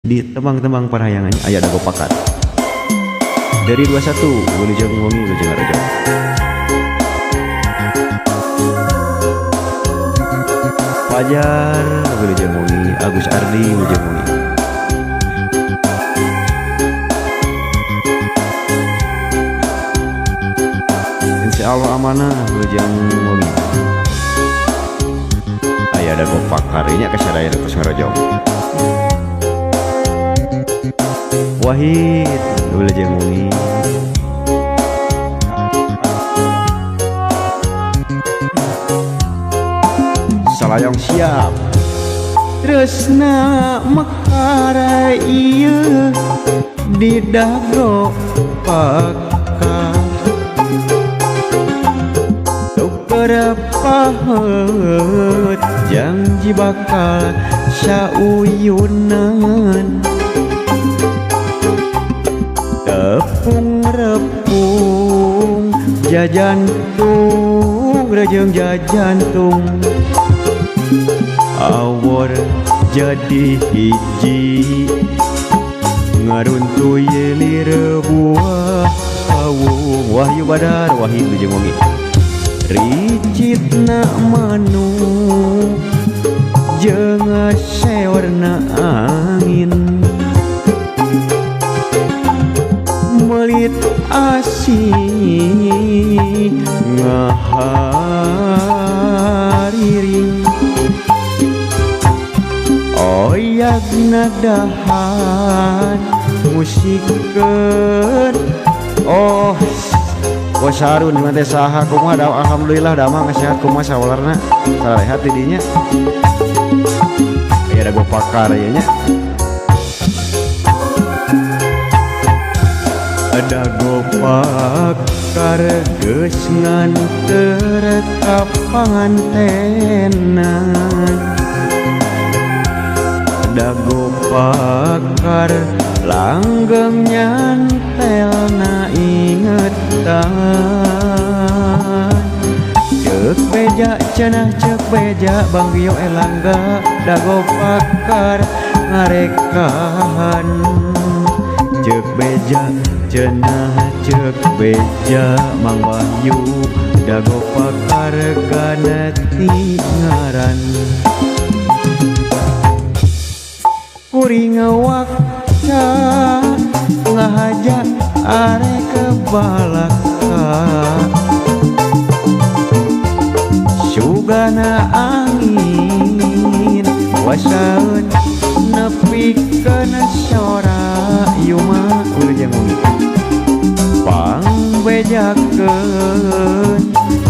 Di tembang-tembang parahyangan aya dago pakar. Dari 21 wilujeng wengi wilujeng ngarojong. Fajar wilujeng wengi, Agus Ardi wilujeng wengi. Insya Allah amanah wilujeng wengi. Aya dago pakar nya kasadaya kos ngarojong. Wahid wilujeng wengi. Salayong siap. Tresna mekar ieu di dago pakar. Tuker paheut janji bakal sauyunan. Tepung repung jajantung rejeng jajantung. Awor jadi hiji ngaruntuy lir buah kawung. Wahyu Badar Wahid wilujeng wengi. Ricitna manuk jeung seorna angin. Melit asih ngahariring. Oyag nadahan musikeun. Oh, Bosarun mah teh saha kumaha da, alhamdulillah damang sehat kumaha sawalarna sarehat di dinya. Aya dago pakar ieu nya. Dago pakar geus nganter ka pangantenan. Dago pakar langgeng nyantelna ingetan. Ceuk beja cenah ceuk beja Bang Gio Elangga dago pakar ngarekahan. Ceuk beja cenah ceuk beja Mang Wahyu dago pakar ganti ngaran. Kuring wakca ngahaja arek balaka. Sugana angin wasaeun nepikeun sora yuma wilujeng wengi. Pangbejakeun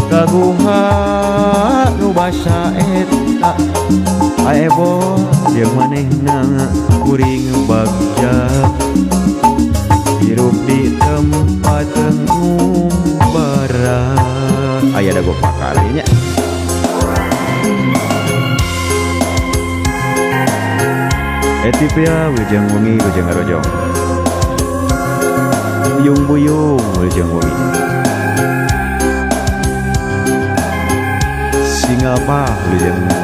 ka guha nu basa eta. Aebo jeung manehna kuring bagja hirup di tempat ngumbara. Aya dago pakar nya. Etipia wilujeng wengi wilujeng ngarojong. Buyung-buyung wilujeng wengi. Singapa wilujeng wengi.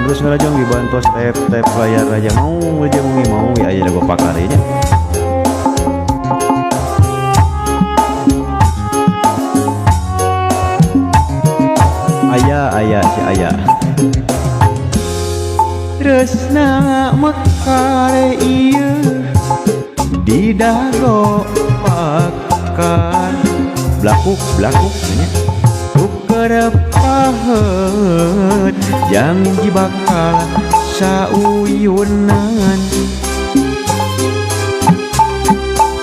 Terus ngarojong dibantu tap-tap layar aja mau wilujeng wengi mau ya aya dago pakar nya. Aya aya si aya. Tresna mekar ieu di dago pakar. Blakuk blakuk nya. Tuker paheut janji bakal sauyunan.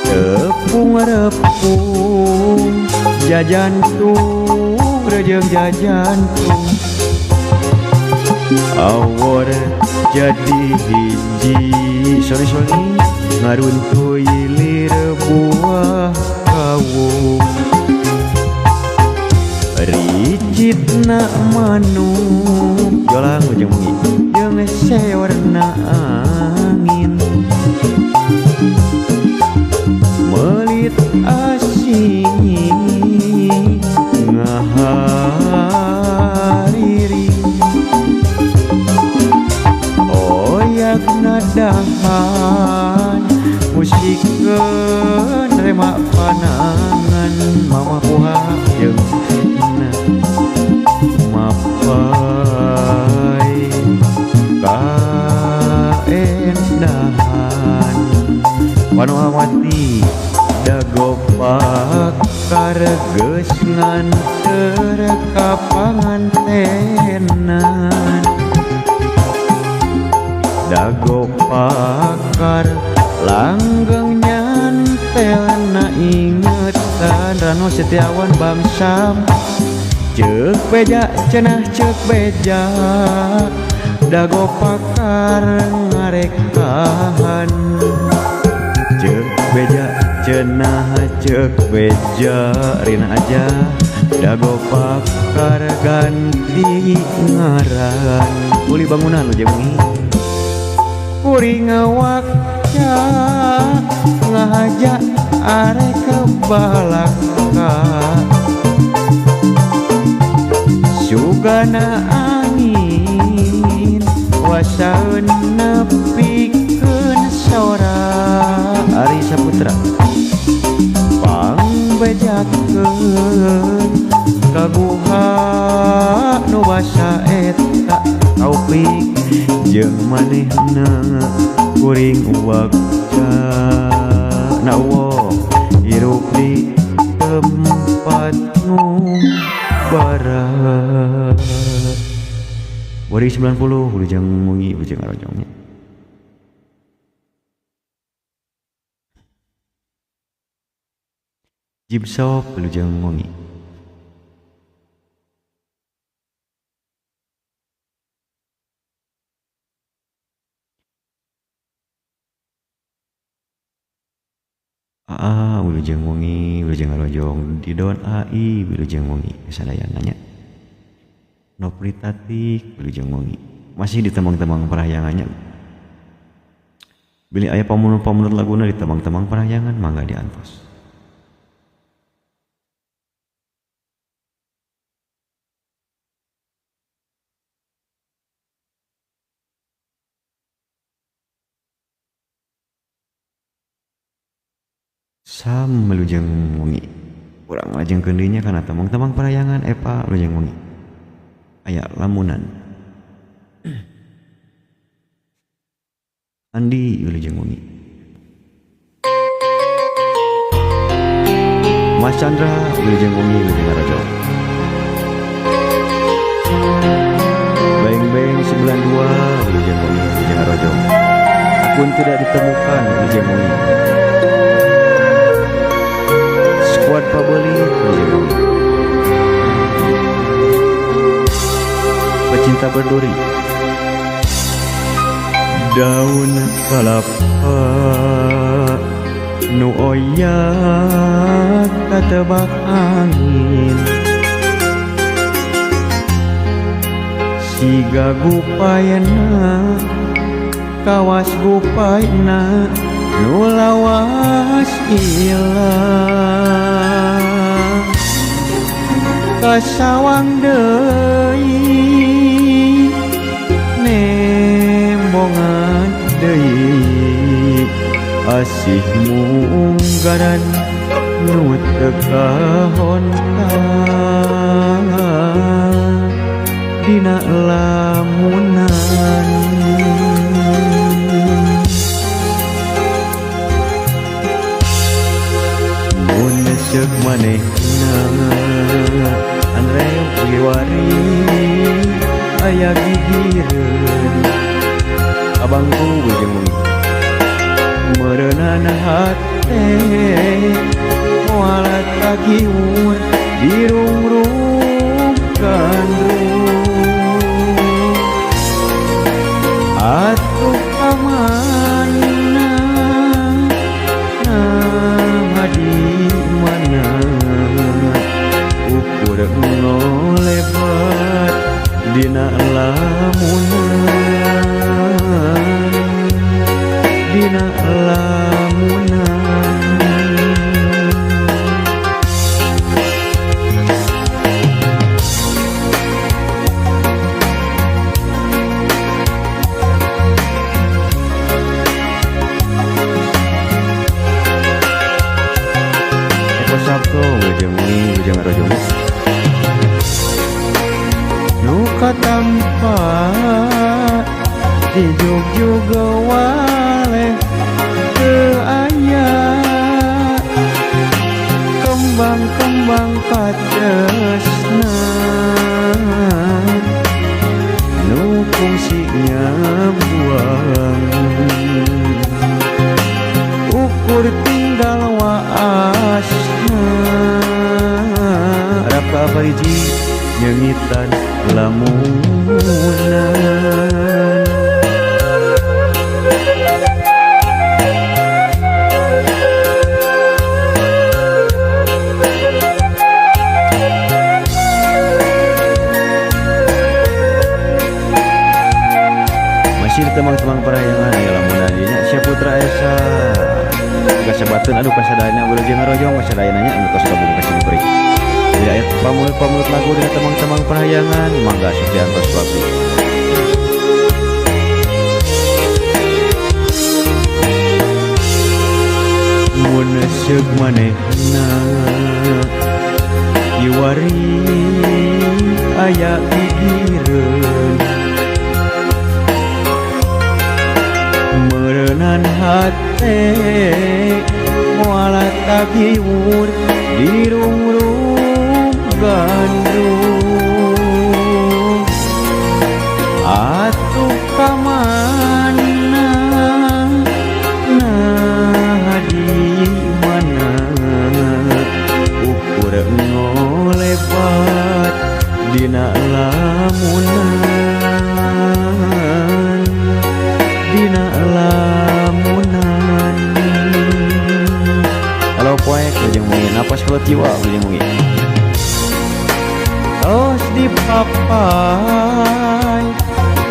Tepung repung jajantung rejeng jajantung. Awor jadi hiji sori sori ngaruntuy lir buah kawung. Ricitna manuk jolang wilujeng wengi jeung seorna angin. Melit asih ngahariring. Bariring oyak nadahan musikeun rema panangan mama kuha jeung na mapai kaendahan Panoamati dago pakar geus nganter ka pangantenan dago pakar langgeng nyantelna ingetan Rano Setiawan Bangsam ceuk beja cenah ceuk beja dago pakar ngarekahan ceuk beja cenah ceuk beja rina aja dago pakar ganti ngaran kuli bangunan lu jeung kuring ngawakca ngahaja arek balaka sugana angin wasaeun nepikeun sora Ari Saputra pangbejakeun ka guha nu basa eta Taufik jeung manehna kuring wakca na uwo hirup di tempat ngumbara. Bori 90 wilujeng wengi wilujeng arojongnya. Jibsop wilujeng wengi. Aa wilujeng wengi wilujeng arojong Didon AI wilujeng wengi sadayana nya. Nopritatik wilujeng wengi. Masih di tembang-tembang parahyangannya. Bilih aya pamunut-pamunut laguna di tembang-tembang parahyangan mangga diantos. Sam wilujeng wengi. Urang lajengkeun deui nya kana tembang-tembang parahyangan Epa wilujeng wengi. Aya lamunan. Andi wilujeng wengi. Mas Chandra wilujeng wengi wilujeng arojong. Beng Beng 92 wilujeng wengi wilujeng arojong. Akun tidak ditemukan wilujeng wengi. Squad Pabeli wilujeng wengi. Pecinta berduri. Daun kalapa nu oyak katebak angin siga gupayna kawas gupayna nu lawas ilang kasawang deui nembongan deui asih munggaran nu teu kahonta dina lamunan. Mun seuk manehna Andre Wiwari aya gigireun abangku wilujeng wengi meureunan hate moal tagiwur dirungrung gandrung atuh kamana nah di mana ukur ngolebat dina lamunan dina lamunan. Dijugjug waleh teu aya kembang-kembang katresna nu kungsi nyabuang ukur tinggal waasna rapa pariji nyengitan lamunan. Masih teman-teman parahyangan aya lamunan dieu nya Syaputra Esa kasabateun aduh kasadayana wilujeng ngarojong kasadayana nya anu tos gabung ka sim kuring. Jadi aya pamulut-pamulut lagu dina teman-teman parahyangan mangga sok diantos ku abdi. Mun seug manehna kiwari aya gigireun meureunan hate moal tagiwur dirungrung gandrung atuh ka mana nah di mana ukur ngolebat dina lamunan dina lamunan. Halo poek wilujeng wengi napas kalau jiwa wilujeng wengi tos dipapai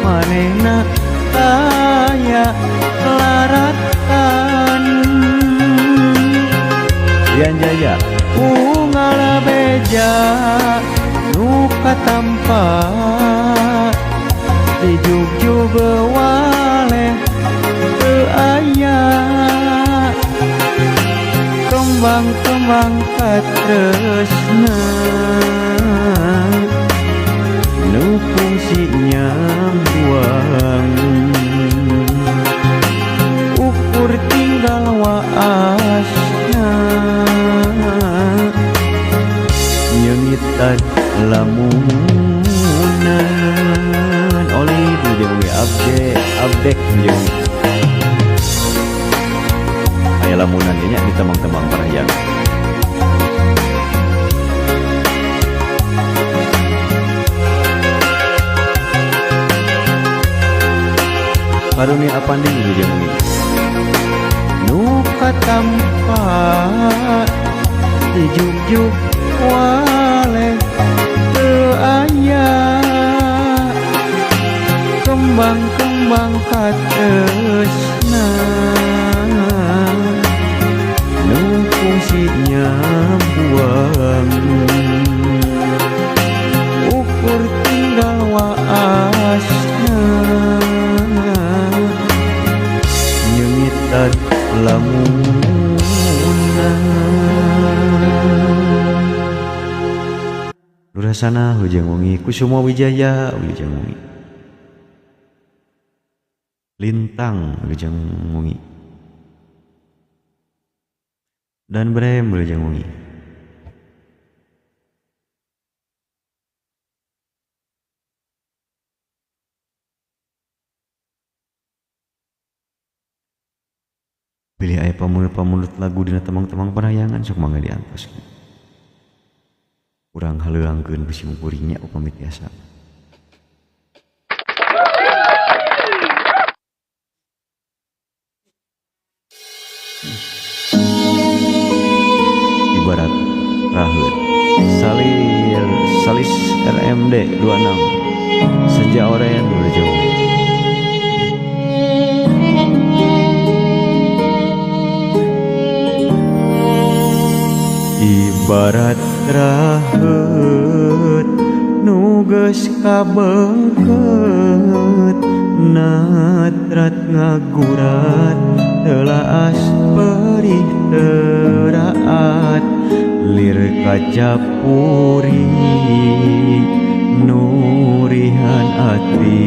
manehna taya laratan Rian Jaya unggal beja nu katampa dijugjug waleh teu aya kembang-kembang katresna nu kungsi nyambuang ukur tinggal waasna nyengitan lamunan oli wilujeng wengi abdek abdek wilujeng wengi aya lamunan nya di temang-temang parahyangan. Karunia Apandi wilujeng wengi nu katampa dijugjug waleh teu aya kembang-kembang katresna nu kungsi nyambuang ukur tinggal waasna nyengitan lamunan. Lurasana wilujeng wengi Kusuma Wijaya wilujeng wengi Lintang wilujeng wengi dan Brem wilujeng wengi. Pilih aya pamulut-pamulut lagu dina temang-temang parahyangan sok mangga diantos. Urang haleulangkeun ku sim kuring nya upami tiasa. Ibarat raheut salir salis RMD 26 Senja Oren wilujeng wengi. Ibarat raheut nu geus kabeungkeut natrat ngagurat telaas perih teraat lir kacapuri nurihan ati.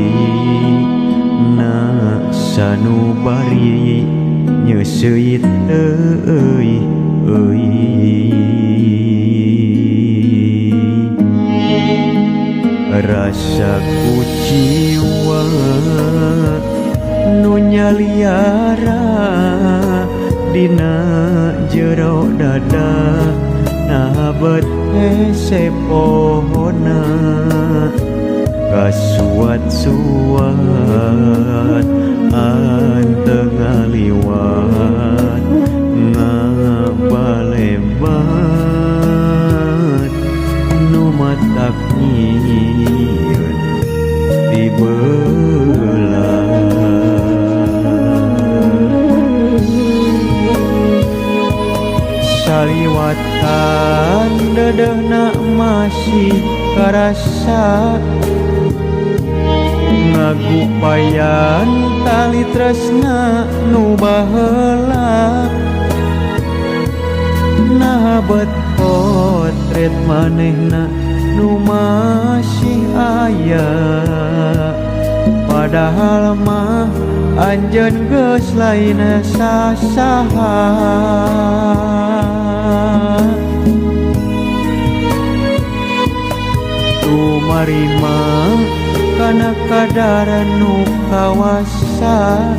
Rasa kuciwa nu nyaliara dina jero dada naha bet hese pohona kasuat-suat anteng ngaliwat ngabalebat nu matak nyieun tibelah. Saliwatan dedehna masih karasa ngagupayan tali tresna nu baheula naha bet potret manehna nu masih aya padahal mah anjeun geus lain sasaha. Tumarima kana kadar nu kawasa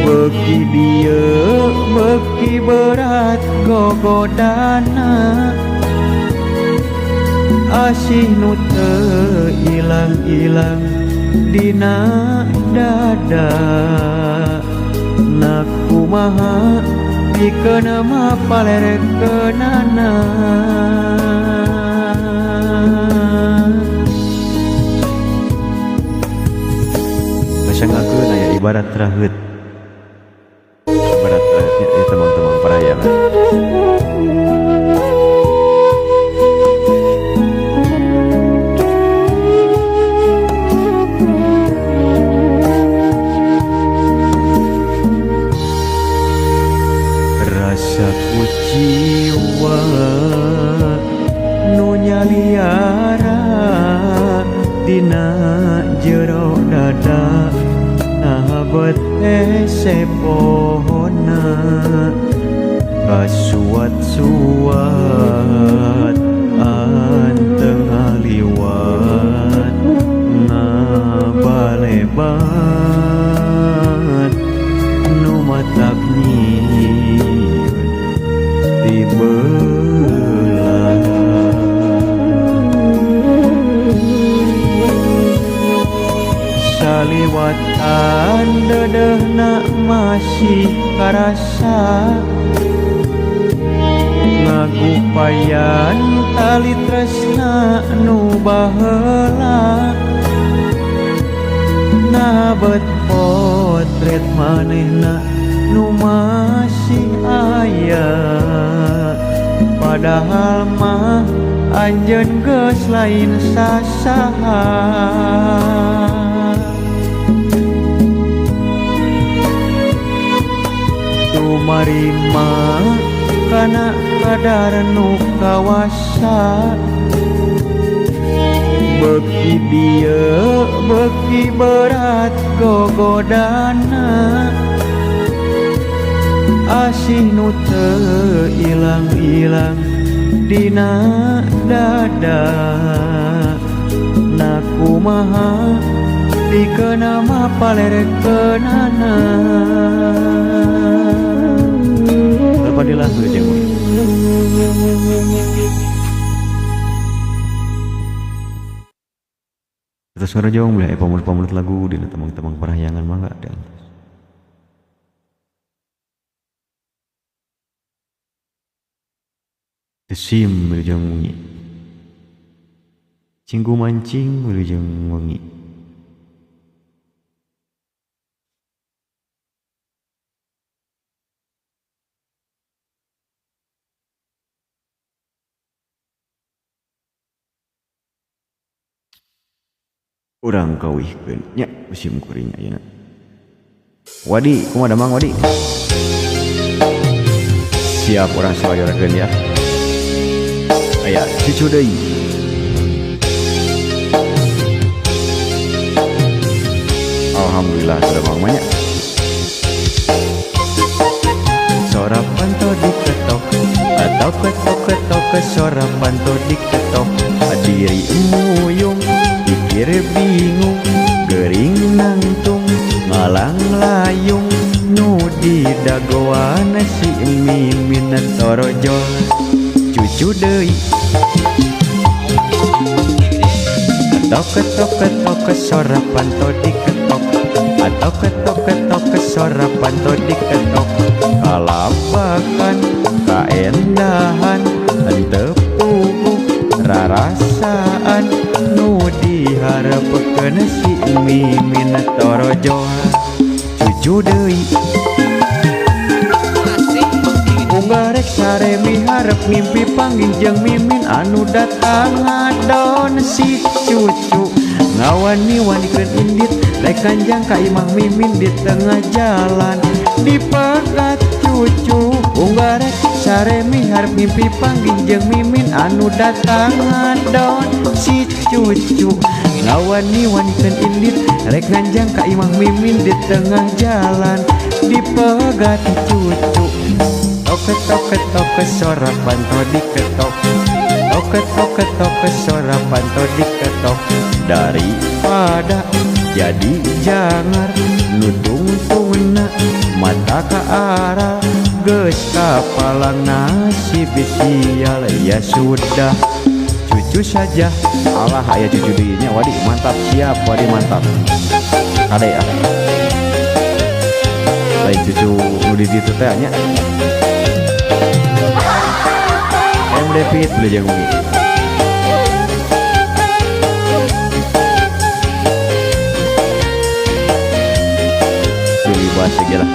beuki dieu beuki berat gogodana asih nu teu ilang-ilang dina dada na kumaha pikeun mah palerekeunana. Ngakeun aya ibarat raheut. Ibarat raheutnya ieu teman-teman parayangan. Rasa kuciwa nu nyaliara dina jero dada naha bet hese pohona kasuat-suat anteng ngaliwat ngabalebat nu matak nyieun tibelah. Saliwatan dedehna masih karasa ngagupayan tali tresna nu baheula naha bet potret manehna nu masih aya padahal mah anjeun geus lain sasaha. Tumarima kana kadar nu kawasa beuki dieu beuki berat gogodana asih nu teu ilang-ilang dina dada na kumaha pikeun mah palerekeunana. Padilah jeung wengi. Terus ngarojong belah pamur-pamur lagu dina temang-temang parahyangan mangga diantos. Desim wilujeng wengi. Cinggu mancing wilujeng wengi. Urang kawihkeun nya musim kuring ayeuna. Wadi, kumaha damang Wadi? Siap urang sawajorakeun ya. Aya cucu deui. Alhamdulillah sudah mang banyak. Sora panto diketok atau ketok ketok ke sora panto diketok. Diri Mimin torojol cucu deui. Ketok ketok ketok sora panto diketok, atau ketok ketok sora panto diketok. Kalabakan kaendahan henteu puguh rarasaan nu diharepkeun si Mimin torojol cucu deui. Unggal rek sare miharep ngimpi panggih jeung Mimin anu datang ngadon si cucu. Ngawani-wanikeun indit rek kanjang ka imah Mimin di tengah jalan dipegat cucu. Unggal rek sare miharep ngimpi panggih jeung Mimin anu datang ngadon si cucu. Ngawani-wanikeun indit rek nganjang ka imah Mimin di tengah jalan dipegat cucu. Tok tok tok sora panto diketok, tok tok tok sora panto diketok. Daripada jadi jangar nu tungtungna mata ka arah geus kapalang nasib sial. Ya sudah cucu saja. Alah aya cucu deui nya wadi mantap siap wadi mantap kade ah lain cucu nu di ditu teh nya. M David beli jeung wengi. Beli bahasa gila.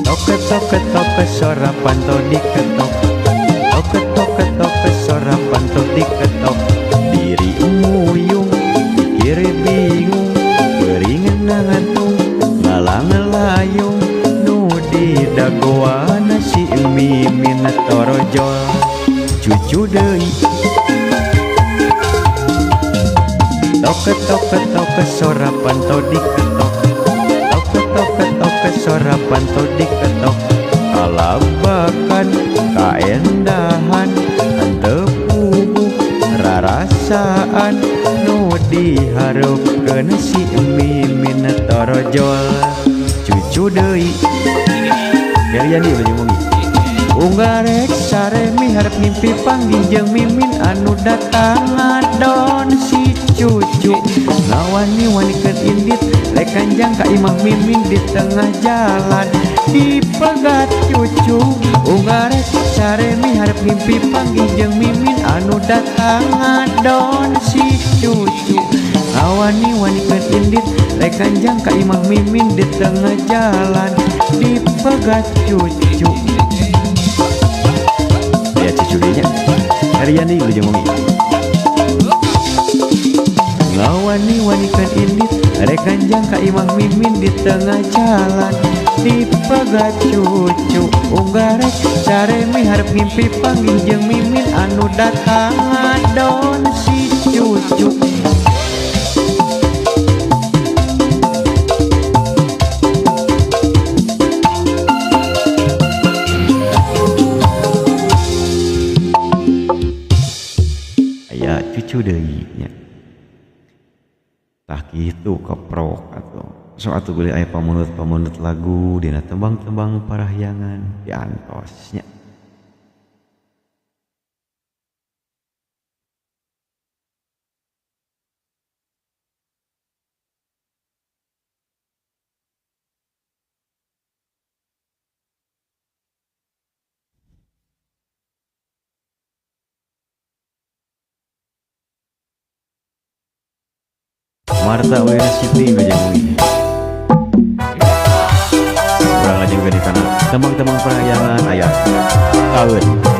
Tok tok tok sora panto diketok, tok tok tok sora panto diketok. Diri muyung pikir bingung keringan ngantung ngalang layung nu di dagoan si Mimin torojol cucu deui. Tok tok tok sora panto diketok, tok tok tok sora panto diketok. Kalabakan kaendahan henteu puguh rarasaan nu diharepkeun si Mimin torojol cucu deui. Galian ieu jeung wengi. Unggal rek sare miharep ngimpi panggih jeung Mimin anu datang ngadon si cucu. Ngawani-wanikeun indit rek kanjang ka imah Mimin di tengah jalan dipegat cucu. Unggal rek sare miharep ngimpi panggih jeung Mimin anu datang ngadon si cucu. Ngawani-wanikeun indit rek kanjang ka imah Mimin di tengah jalan dipegat cucu. Ya cucu nya Heriani udah wengi. Ngawani-wanikeun indit rek kanjang ka imah Mimin di tengah jalan dipegat cucu. Unggal rek sare miharep ngimpi panggih jeung Mimin anu datang ngadon si cucu. Aya cucu deui nya. Tah kitu keprok atuh. Sok atuh beli aya pamunut-pamunut lagu dina tembang-tembang parahyangan diantos nya. Marta Wena City bejang wengi. Kurang aja juga di tanah tembang-tembang parahyangan aya tahun.